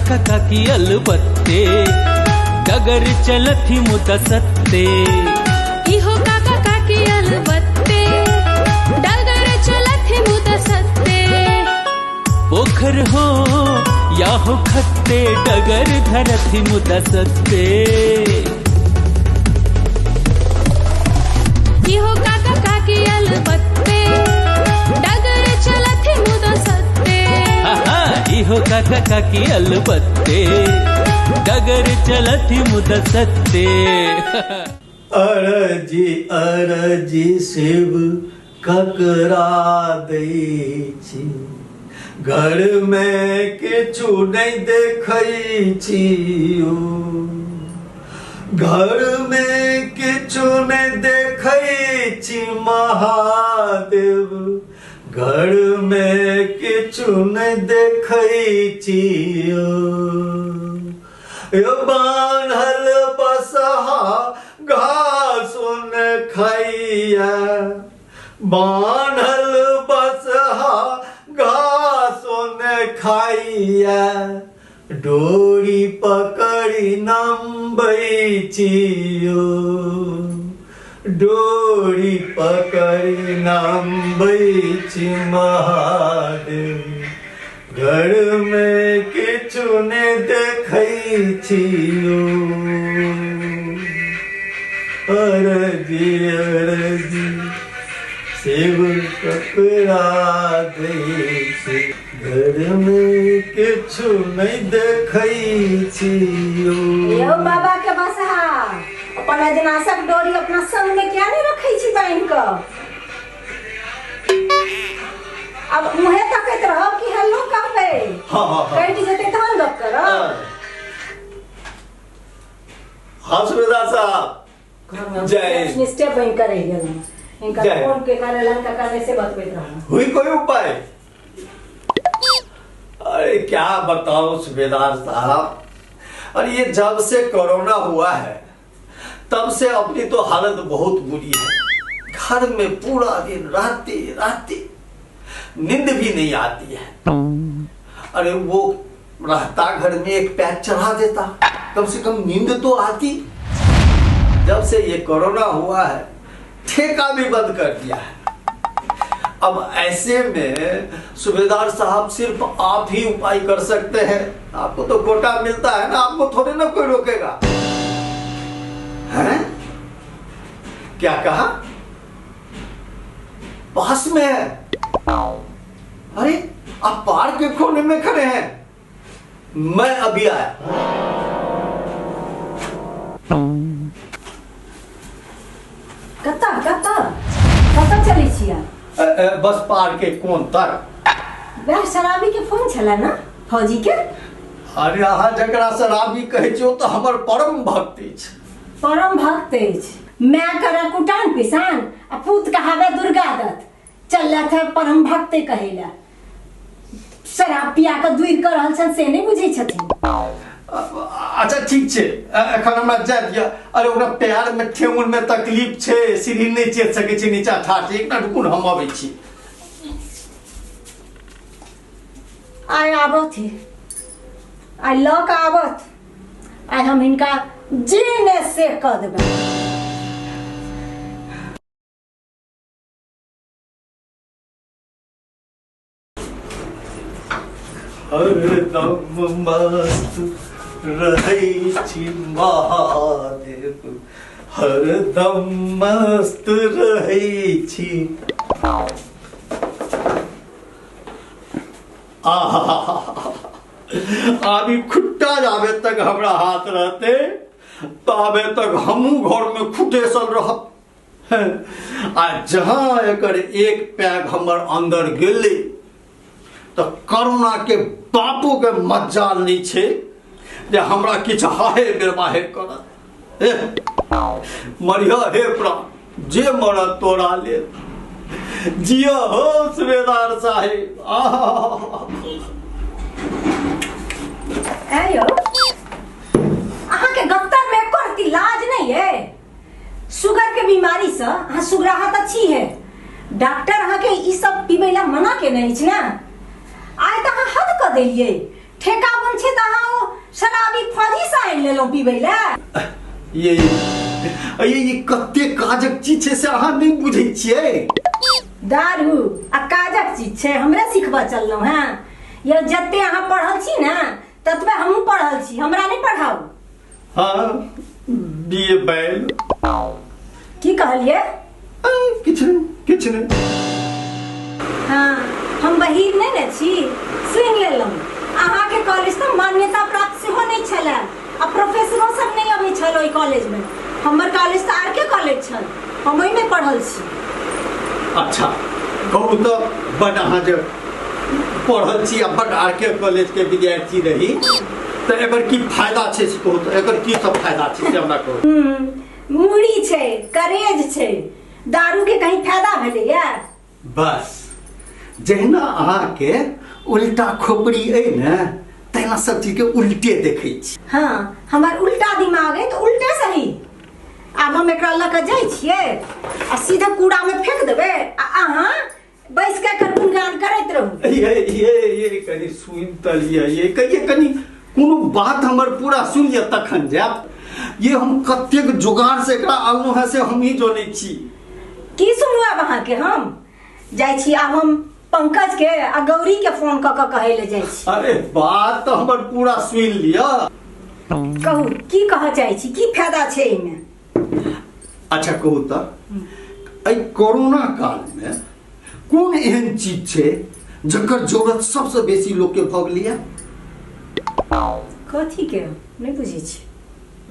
काका काकी अलबत्ते डगर चलथि मुदा सत्ते। इहो काका काकी अलबत्ते डगर चलथि मुदा सत्ते। पोखर हो या हो खत्ते डगर धरथि मुदा सत्ते। इहो काका काकी अलबत्ते डगर चलथि मुदा सत्ते। इहो काका काकी अलबत्ते डगर चलथि मुदा सत्ते। अरजी अरजी शिव ककरा दै छी, घर में किछु नहीं देखै छी, घर में किछु नहीं देखै छी महादेव, घर में किछु नहीं देखै छी। यो बान्हल बसहा घास न खाइया, बान्हल बसहा घास न खाइया, डोरी पकड़ी नम्बै छियो, डोरी पकड़ी नम्बै छी महादेव, घर में किछु ने देखै छियो। अरजी अरजी शिव ककरा दै छी, घर में किछु नहीं देखै छियो। यो बाबा के बसहा अपन अजनासक डोरी अपना संग में क्या नहीं रखै छी बान्हि कऽ? अब मुहे तकैत रहब कि हेलो कहबै? कटि जेतै तहन गप करब। हाँ सुबेदार साहब, जय। निश्चय बनि कऽ रहि गेलहुँ, इनका फोन के करे लंका करे से बतबैत रहूँ। हुई कोई उपाय? अरे क्या बताओ सुबेदार साहब, और ये जब से कोरोना हुआ है तब से अपनी तो हालत बहुत बुरी है। घर में पूरा दिन रहते रहते नींद भी नहीं आती है। अरे वो रहता घर में एक पैक चढ़ा देता, कम से कम नींद तो आती। जब से ये कोरोना हुआ है ठेका भी बंद कर दिया है। अब ऐसे में सुबेदार साहब सिर्फ आप ही उपाय कर सकते हैं। आपको तो कोटा मिलता है ना, आपको थोड़े ना कोई रोकेगा। हैं? क्या कहा? पास में है? अरे आप पार्क के कोने में खड़े हैं, मैं अभी आया। कत्ता कत्ता कत्ता चलै छियै? बस पार्क के कोन तक। वएह शराबी के फोन छलै ना फौजी के? अरे अहाँ जकरा शराबी कहै छियै ओ तऽ हमर परम भक्त अछि। परम भक्त अछि? मैं करे कुटान पिसान आ पूत कहावे दुर्गा दत्त, चलत है परम भक्त कहैला। शराब पिया के दूर कर रहल छन से नहीं बुझै छथिन। अच्छा ठीक छै, एखन हमरा जाय दिअ। अरे ओकरा पैर में ठेहुन में तकलीफ छै, सीढ़ी नहीं चढ़ि सकै छै, नीचा ठाढ़ छै। एक मिनट रुकू, हम अबै छी। आइ आबथ, आइ लऽ कऽ आबथ, आइ हम हिनका जे ने से कऽ देबै। हरदम मस्त रहै छी महादेव, हरदम मस्त रहै छी। आबी खुट्टा जाबे तक हमरा हाथ रहते ताबे तक हमहूँ घर में खुटेसल रहब। आ जहाँ एकर एक पैग हमर अंदर गेलै तो करुणा के बापो के मजाल नहीं छे जे हमरा किछु हाहे बेरबाहे करत। मरिया हे प्राण जे मरत तोरा लेल, जियो हो सुबेदार साहेब। आयो अहाँ के गत्तर में एको रत्ती लाज नहीं है? शुगर के बीमारी से अहाँ सुगराहा त छी है, डॉक्टर अहाँ के ई सब पीबै ला मना केने अछि ना? आइ त अहाँ हद क देलियै, ठेका बन छै त अहाँ ओ शराबी फौजी से आनि लेलहुँ पीबै लए। ये ये ये कते काजक चीज छै से अहाँ नहि बुझै छियै। दारू आ काजक चीज छै, हमरे सिखबऽ चललहुँ हेँ? यौ जते अहाँ पढ़ल छी ने ततबे हमहूँ पढ़ल छी, हमरा नहि पढ़ाउ। हाँ बीए बैल। की कहलियै? किछु नहि, किछु नहि। हाँ हम बहीर नहि ने छी, सुनि लेलहुँ। अहाँके कॉलेज तऽ मान्यता प्राप्त सेहो नहि छलए आ प्रोफेसरो सब नहि अबै छल ओहि कॉलेजमे। हमर कॉलेज तऽ आर के कॉलेज छल, हम ओहिमे पढ़ल छी। अच्छा कहू तऽ, बड अहाँ जे पढ़ल छी आ बड आर के कॉलेज के विद्यार्थी रही, तऽ एकर की फायदा छै से कहू तऽ, एकर की सब फायदा छै से हमरा कहू। मूड़ी छै, करेज छै, दारू के कहीं फायदा भेलैया? बस जहिना अहाँके उल्टा खोपड़ी अइ ने तहिना सब चीज के उल्टे देखै छी। हाँ हमर उल्टा दिमाग अइ तऽ उल्टे सही। आब हम एकरा लऽ कऽ जाइ छियै आ सीधे कूड़ा में फेंक देबै आ अहाँ बैस के एकर गुणगान करैत रहू। ये ये ये कनि सुनि तऽ लिअ, ये कहिए कनि कोनो बात हमर पूरा सुनि लिअ तखन जायब। ये हम कतेक जोगाड़ से एकरा आनलहुँ हेँ से हमही जनै छी। की सुनू आब अहाँके? हम जाइ छी आब, हम पंकज के आ गौरी के फोन कऽ कऽ कहै लए जाइ छी। अरे बात तऽ हमर पूरा सुनि लिअ। कहू की कहऽ चाहै छी, की फायदा छै एहिमे? अच्छा कहू तऽ, एहि कोरोना कालमे कोन एहन चीज छै जकर जरूरत सबसँ बेसी लोकके भऽ गेलैए? कथी के? नहि बुझै छी।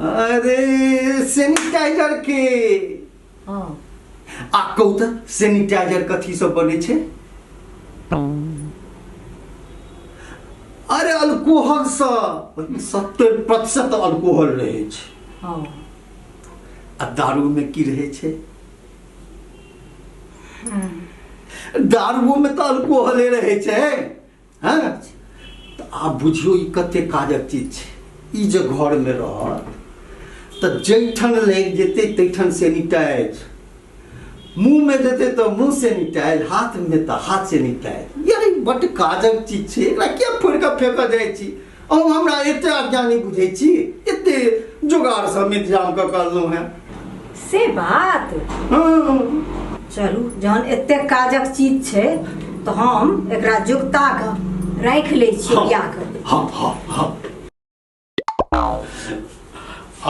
अरे सैनिटाइजर के। हाँ। आ कहू तऽ सैनिटाइजर कथी सब बनै छै? अरे अल्कोहल सँ, 70% अल्कोहल रहै छै। हाँ। आ दारू में की रहै छै? दारुओ में तऽ अल्कोहले रहै छै। हाँ? तऽ आब बुझियौ ई कते काजक चीज छै। ई जे घर में रहत तऽ जैठन लागि जेतै तैठन सैनिटाइज, मुँह में जेतै तऽ मुँह सैनिटाइज, हाथ में तऽ हाथ सैनिटाइज। यार ई बड्ड काजक चीज छै, एकरा किया फोड़ि कऽ फेकऽ जाइ छी? अहूँ हमरा एते अज्ञानी बुझै छी? एते जोगाड़ सब इंतजाम कऽ कऽ अनलहुँ हेँ। से बात? हाँ। चलू जहन एते काजक चीज छै तऽ हम एकरा जोगता कऽ राखि लै छी ओरिया कऽ। हाँ हाँ हाँ।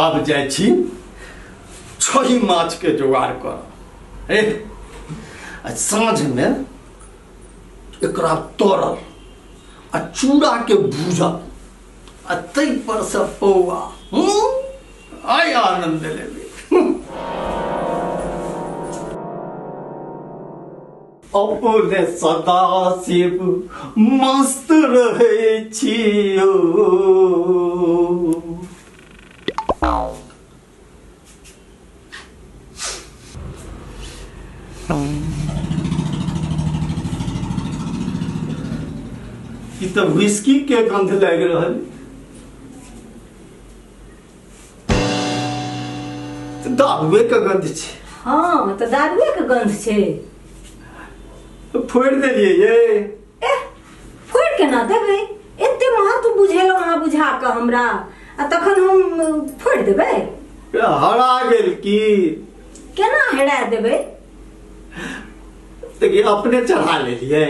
आब जाइ छी छही माछ के जोगाड़ कर। ए आ साँझ में एकरा तरल आ चूड़ा के भूजल आ ताहि पर से पौआ, आइ आनंद लेबै। अपने सदा शिव मस्त रहै छियो। ई तऽ व्हिस्की के गंध लागि रहल, दारुए के गंध छै। हाँ तऽ दारुए के गंध छै। फोड़ि देलियै ये। एह फोड़ि केना देबै? एते महत्व बुझेलहुँ अहाँ बुझा कऽ हमरा, आ तखन हम फोड़ि देबै? हरा गेल की? केना हेरा देबै? तऽ अपने चढ़ा लेलियै।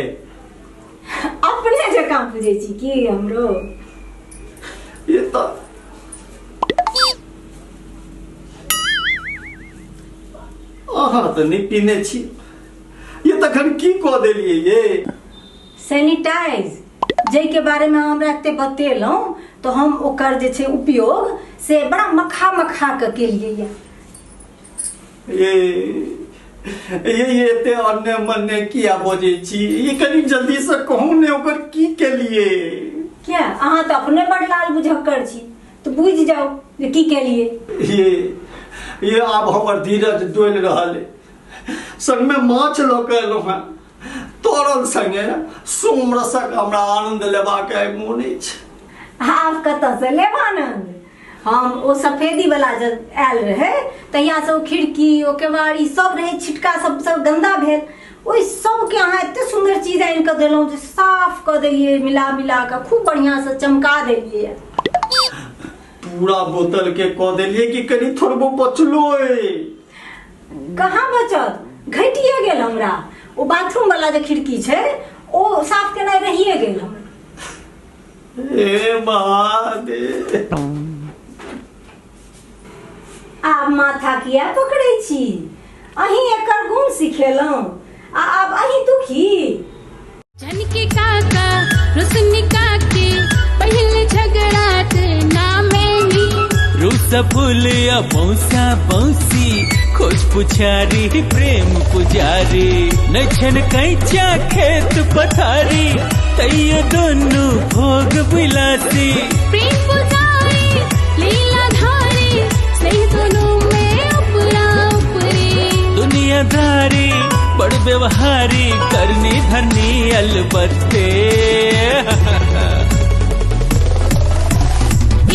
अपने जकाँ बुझै छी की हमरो? ये तऽ अहाँ तऽ नहि पीने छी, ये तखन की कऽ देलियै ये? सैनिटाइज जाहिके बारेमे हमरा एते बतेलहुँ तऽ हम ओकर जे छै उपयोग से बड़ा मखा मखा कऽ केलियै ये। ये ये ये एते अन्य मन्य किया बजै छी? ये कनि जल्दी से कहू ने ओकर की केलिए? किया अहाँ तऽ अपने बड़ लाल बुझक्कर छी, तऽ बुझि जाउ जे की केलिए। ये ये आब हमर धीरज डोलि रहल अइ। संगमे माछ लऽ कऽ एलहुँ हेँ, तरल संगे सोमरसक हमरा आनंद लेबाक आइ मोन अछि। आब कतऽसँ लेब आनंद? हम ओ सफेदी वाला जब आयल रहे तहिया से ओ खिड़की ओ केवाड़ी सब रहे, छिटका सब सब गंदा भेल, ओहि सबके अहाँ एते सुंदर चीज आनि कऽ देलहुँ जे साफ कऽ देलियै, मिला मिला कऽ खूब बढ़िआँ से चमका देलियै। पूरा बोतल के कऽ देलियै कि कनि थोड़बो बचलो? कहाँ बचत, घटिए गेल हमरा। ओ बाथरूम वाला जे खिड़की छै ओ साफ केनाइ रहिए गेल हमरा। हे महादेव, आब माथा किया पकड़ै छी? अहीं एकर गुण सिखेलहुँ आ आब अहीं दुखी। झनके काका रुसनी काकी पहले झगड़ा ते ना मैनी। रूस फूलिया मौसा मौसी खोज पुछारी प्रेम पुजारी, नछन कैचा खेत पथारी तैयो दोनों भोग विलासी। प्रेम पुजारी लीला धारी स्नेह दोनों में उपरा उपरी। दुनियादारी बड़ व्यवहारी करनी धरनी अलबत्ते।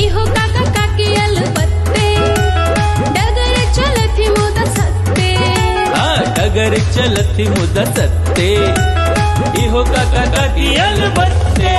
इहो काका काकी अलबत्ते डगर चलथि मुदा सत्ते। हाँ, डगर चलथि मुदा सत्ते, इहो काका काकी अलबत्ते।